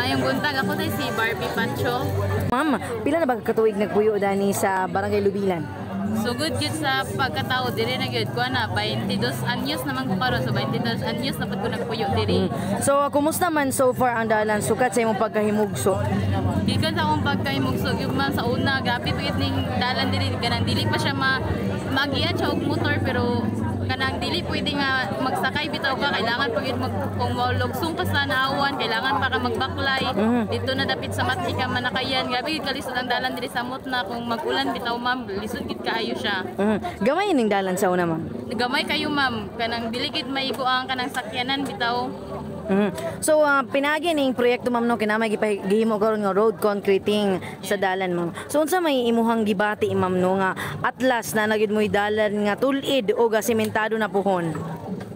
Maayong buntag, ako tay si Barbie Pancho. Ma'am, pila na ba ka katuig nagpuyo dani sa Barangay Lubilan? So good gyud sa pagkatao diri na gyud ko na 22 anyos naman ko karon, so 22 anyos na pud ko nagpuyo diri. So, kumusta man so far ang dalan sukat sa imong pagkahimugso? Gikan sa akong pagkahimugso gyud, ma'am, sa una grabe pa gyud ning dalan diri, kanang dili pa siya magian siya og motor, pero kanang dili pwede nga magsakay bitaw ka, kailangan pa gyud mag, kung molugsong ka sa naawan, kailangan pa ka magbaklay dito na dapit sa Mati ka manakayan. Grabe gyud kalisod ang dalan diri sa Mutna. Kung mag-ulan bitaw, ma'am, lisod gyud kaayo siya. Gamay ning dalan sa una, ma'am? Gamay kayo, ma'am, kanang dili gid maigo ang kanang sakyanan bitaw. So, pinaagi ning proyekto, ma'am, no, kinamay gihimo karon nga road concreting sa dalan, ma'am. So unsa may imuhang gibati, ma'am, no, nga atlas na nagyud mo'y dalan nga tul-id o ga sementado na puhon?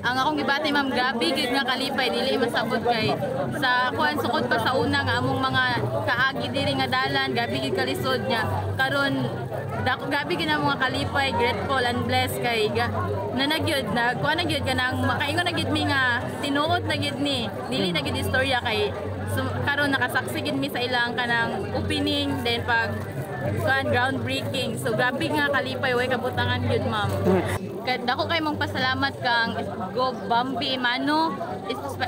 Ang akong gibati, ma'am, grabe gid nga kalipay, dili masabot kay sa kuan, sukod pa sa una nga among mga kaagi diri nga dalan, grabe gid kalisod niya. Karon dako, grabe gid ang mga kalipay, grateful and blessed kay ga, na nagyud na kuan na gyud, kanang makaingon na gyud mi nga tinuod na gyud ni, dili na gyud istorya kay so, karon nakasaksi gid mi sa ilang kanang opening, then pag kuan, groundbreaking. So grabe nga kalipay, way kabutangan gyud, ma'am. Kay dako kay mong pasalamat kang Go Bambi Mano,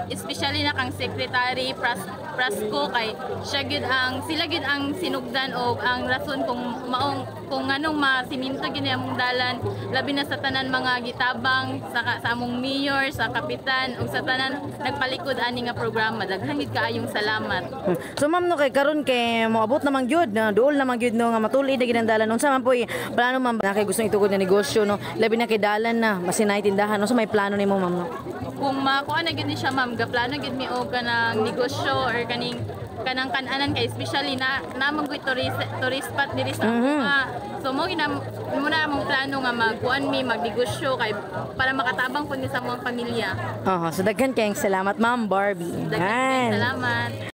especially na kang Secretary Prasco, kay siya gyud ang, sila gyud ang sinugdan og ang rason kung maong kung nganong masiminto gyud ni among dalan, labi na sa tanan mga gitabang sa among mayor, sa kapitan ug sa tanan nagpalikod ani nga programa. Daghan gyud kaayong salamat. So ma'am, no, kay karon kay moabot naman gyud na duol naman gyud, no, nga matulid na gyud ang dalan. Unsa man po'y plano, ma'am, na kay gustong itugod nga negosyo, no, labi na kay dalan na masinay tindahan? Unsa may plano nimo, ma'am, no? Kung makuha na gyud ni siya, ma'am, gaplano gyud mi og kanang negosyo or kaning kanang kananan kay especially na namang gyud tourist tourist spot diri sa mm. So mo gina mo na among plano nga magkuan mi, magnegosyo kay para makatabang pud ni sa among pamilya. Oh, so daghan kayong salamat, Ma'am Barbie. Daghan Yan. Salamat.